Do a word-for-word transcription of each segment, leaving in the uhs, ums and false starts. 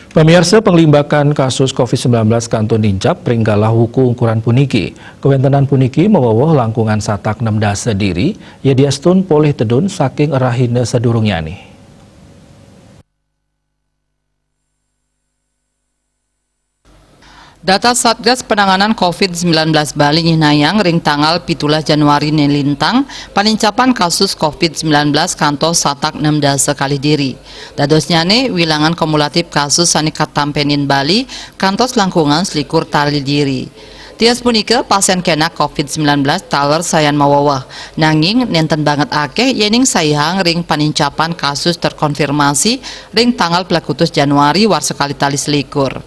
Pamiarsa, panglimbakan kasus covid sembilan belas kantun nincap ring galah wuku ungkuran puniki. Kawéntenan puniki mawewehan langkungan satak nem dasa diri, yadiastun polih tedun saking rahina sadurungnyané. Data Satgas Penanganan covid sembilan belas Bali nyihnayang ring tanggal pitulas Januari né lintang, panincapan kasus covid sembilan belas kantos satak nem dasa kalih diri. Dadosnyané, wilangan kumulatif kasus sané katampenin Bali kantos langkungan selikur tali diri. Tios punika, pasién kénak covid sembilan belas taler sayan maweweh. Nanging nénten banget akéh yéning saihang ring panincapan kasus terkonfirmasi ring tanggal plekutus Januari warsa kalih tali selikur.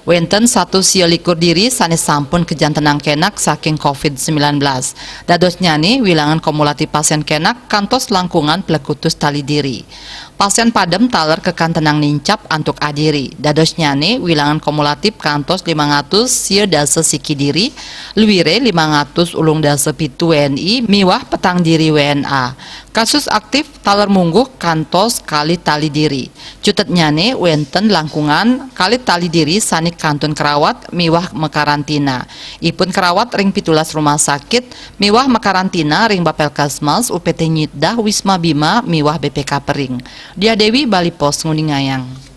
Wénten satus sia likur diri sané sampun kajantenang kénak saking covid sembilan belas. Dadosnyané, wilangan kumulatif pasién kénak kantos langkungan plekutus tali diri. Pasién padem taler kakantenang nincap antuk adiri. Dadosnyané, wilangan kumulatif kantos limang atus sia dasa siki diri, luiré limang atus ulung dasa pitu W N I miwah petang diri W N A. Kasus aktif taler mungguh kantos kalih tali diri. Cutetnyané, wénten langkungan kalih tali diri sané kantun karawat miwah makarantina. Ipun karawat ring pitulas rumah sakit miwah makarantina ring Bapelkesmas, U P T Nyitdah, Wisma Bima miwah B P K Pering. Diah Dewi, Bali Post, nguningayang.